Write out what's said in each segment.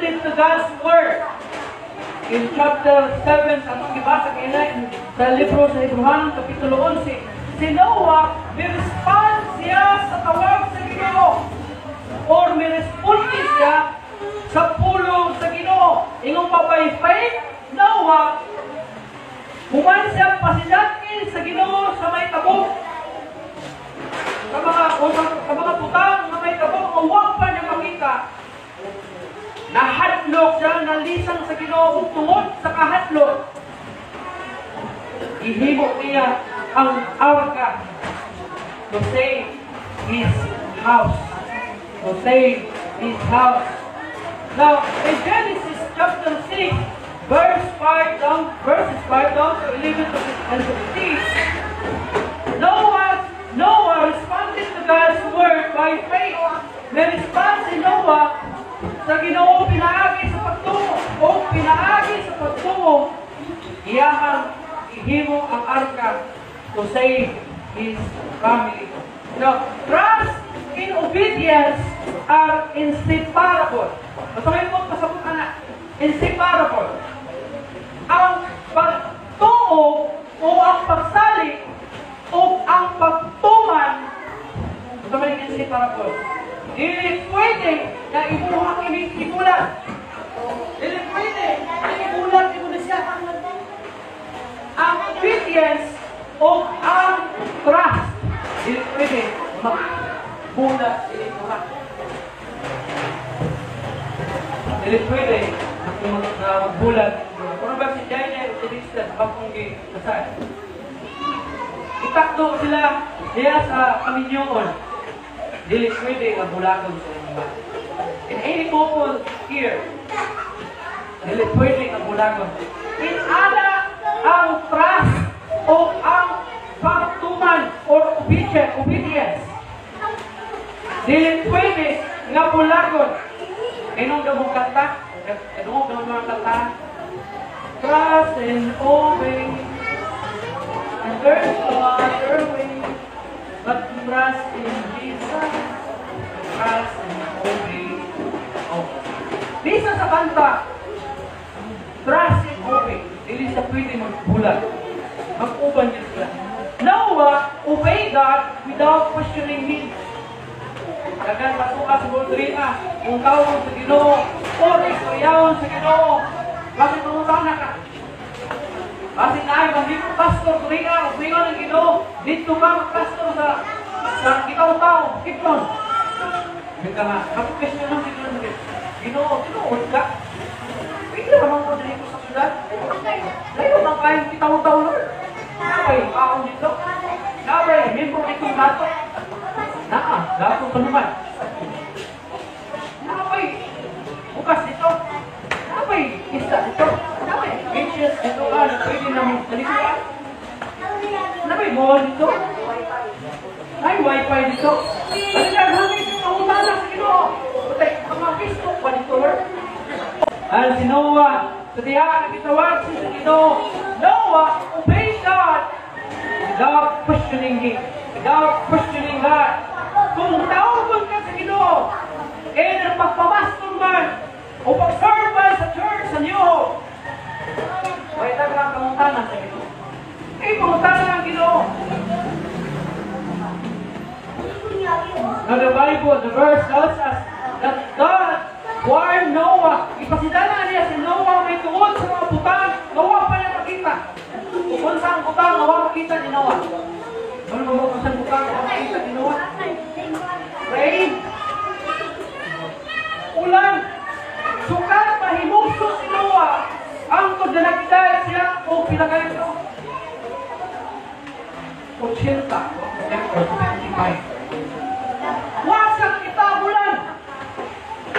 responded to God's word. In chapter 7, sa atong gibasa kanina sa libro sa Hebreohanon, Kapitulo 11, si Noah, mi-respond siya sa tawag sa Ginoo. Or mi-responde siya sa pulong sa Ginoo. Ingon pa, by faith, Noah, human siya pasidatin sa Ginoo sa may tabok. Sa mga o sa mga butang nga may tabok nga wa pa niya makita. Nahadlok siya, nalisang sa Ginoo ug tungod sa kahadlok, ihimo niya ang arka to save his house. To save his house. Now, in Genesis chapter 6, verse 5 down, verses 5 down to 11 to and 15, Noah responded to God's word by faith. May response si Noah sa Ginoo pinaagi sa pagtuo o pinaagi sa pagtuo, iyahang ihimo ang arka to save his family. Now, trust and obedience are inseparable. Basta may mo pasabot ana, inseparable. Ang pagtuo o ang pagsali o ang pagtuman, basta may inseparable. Dili pwede na imuha kini ibulat. Dili pwede na ibulat imo na siya. Ang obedience o ang trust, dili pwede magbulat dili mo. Dili pwede na magbulat. Kung ba si Daniel o si Dixon, bakong gi-kasal. Itakdo sila diya sa kaminyoon. Dili pwede nga bulagon sa inyong. In any couple here, dili pwede nga bulagon. In ana ang trust o ang pagtuman or obedience. Dili pwede nga bulagon. Inong damong kanta? Inong damong mga kanta? Trust and obey. And there's no other way but to trust in Jesus. Trust and obey. Oh. Bisa sa kanta, trust and obey. Dili sa pwede magbulag. Mag-uban yun sila. Noah obey God without questioning Him. Dagan pasuka sa Bodrina, kung tawag sa Ginoo, o istoryahon sa Ginoo, bakit mangutana ka? Kasi na ay mahimo pastor diri, ug moingon ang Ginoo, dito ka magpastor sa Kitaw-taw, Kiplon. Hindi ka nga, mag-question lang siguro sa Ginoo, tinuod ka? Pwede naman ko dito sa syudad. Layo man kayong Kitaw-taw, Lord. Nabay, kaon dito. Nabay, member dito dato. Naa, dato ka naman. Nabay, bukas dito. Nabay, isda dito. Nabay, beaches dito ka na pwede na mo talikuan. Nabay, mall dito. Ay, wifi dito. Ano na, hanggang ito, pangutana sa Ginoo. Patay, mga Facebook pa dito, Lord. Ang si Noah, sa diha nagitawag siya sa Ginoo. Noah obeyed God without questioning Him, without questioning God. Kung tawgon ka sa Ginoo, either pagpamastor man o pag-serve man sa church sa New Hope, may tagang pangutana sa Ginoo. Eh, pangutana ng Ginoo. Now the Bible, the verse tells us that God warned Noah. Ipasidana niya si Noah may tungod sa mga butang nga wa pa niya makita. Kung saan butang nga wa makita ni Noah. Ano ba kung saan butang nga wa makita ni Noah? Rain. Ulan. Sukat mahimugso si Noah. Ang na nakita siya o pila kayo ito? 80 or 75. Wa sa kita ulan.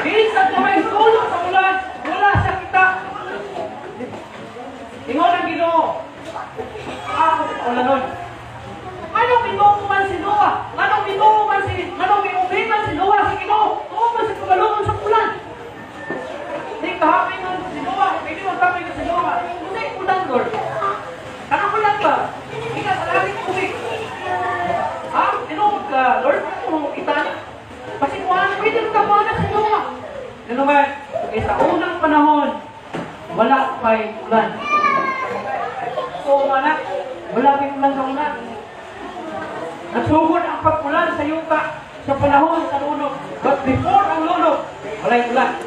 Bisan na may sulok sa ulan, wala sa kita. Ingon ang Ginoo. Ako ulanon. Anong mituo man si Noah? Anong miobey man si Noah sa Ginoo? Tuo man sa kabalungon sa ulan. Di kahapin man si Noah, pwede man kapin si Noah. Unsay ulan, Lord? Kanang ulan ba? Ika sa langit tubig. Ha? Tinuod ka, Lord? Ano kita niya? Kasi kuha pwede ka kuha si Noah. Ano man? Kay sa unang panahon, wala pa'y ulan. So, anak, wala pa'y ulan sa una. Nagsugod ang pag-ulan sa yuta sa panahon sa lunok. But before ang lunok, walay ulan.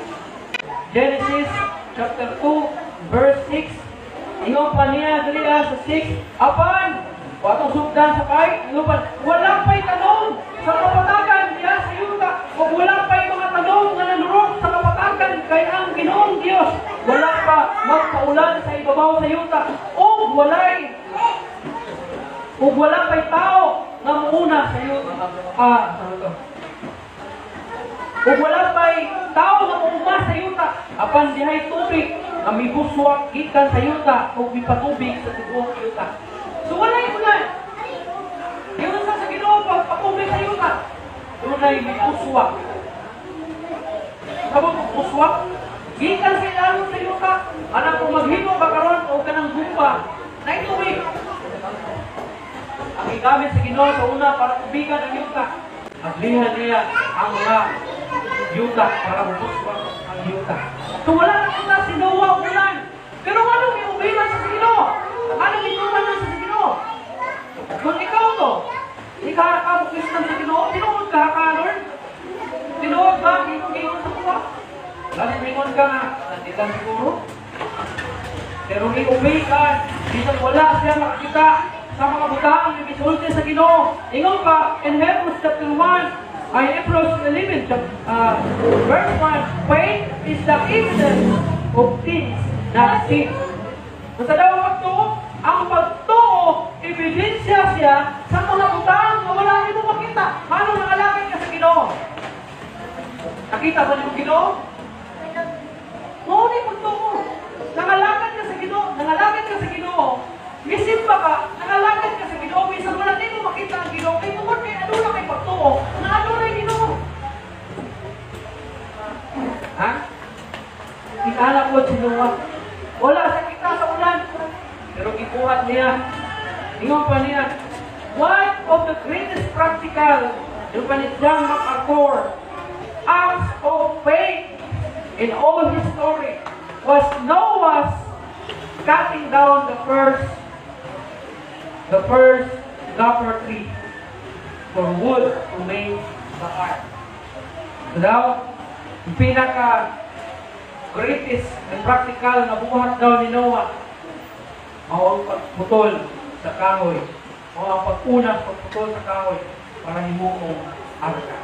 Genesis chapter 2, verse 6. Ingon pa niya diri sa 6, apan, atong sugdan sa kay, ingon pa, wala pa'y tanom sa kapatagan diha sa yuta, o wala pa'y mga tanom nga nanurok sa kapatagan kay ang Ginoong Dios wala pa magpaulan sa ibabaw sa yuta, o wala pa'y tao nga muuna sa yuta. Ah, ano to? Ug wala pa'y tao nga muuma sa yuta, apan dihay tubig nga mibuswak gikan sa yuta ug mipatubig sa tibuok yuta. So walay ulan. Giunsa sa Ginoo pagpatubig sa yuta? Dunay mibuswak. Kabot og buswak gikan sa ilalom sa yuta, anang kung maghimo ka karon og kanang gumba, naay tubig. Ang gigamit sa Ginoo sa una para tubigan ang yuta. Ablihan niya ang mga yuta para mubuswak ang yuta. So wala nakita si Noah og ulan. Pero anong iubiman sa Ginoo? Anong ituman sa Ginoo? Kung ikaw to, ikaw ka mo Kristiyan sa Ginoo, tinuod ka ka, Lord? Tinuod ba ang imong giingon sa kuha? Lalo mingon ka nga, nandito lang siguro. Pero i-obey ka, bisan wala siya makakita sa mga butang nga gisulti sa Ginoo. Ingon pa in Hebrews chapter 1, ay Hebrews 11, verse 1, "Faith is the evidence of things not seen." Kung sa daw ang pagtuo? Ang pagtuo, ebidensya siya sa mga butang nga wala nimo makita. Paano nangalagad ka sa Ginoo? Nakita ba nimo Ginoo? Mao ni pagtuo. Nangalagad ka sa Ginoo, nangalagad ka sa Ginoo. Misimba ka, nangalagad ka sa Ginoo, bisan wala nimo makita ang Ginoo kay tungod kay aduna kay pagtuo, nga adunay Ginoo. Ha? Inana ko si Noah. Wala sa kita sa ulan. Pero gibuhat niya. Ingon pa niya, one of the greatest practical, yung pa ni John MacArthur, acts of faith in all history was Noah's cutting down the first gopher tree for wood to make the ark. So daw, yung pinaka greatest and practical na buhat daw ni Noah, mao ang pagputol sa kahoy, mao ang pag-unas pagputol sa kahoy para himuong arka.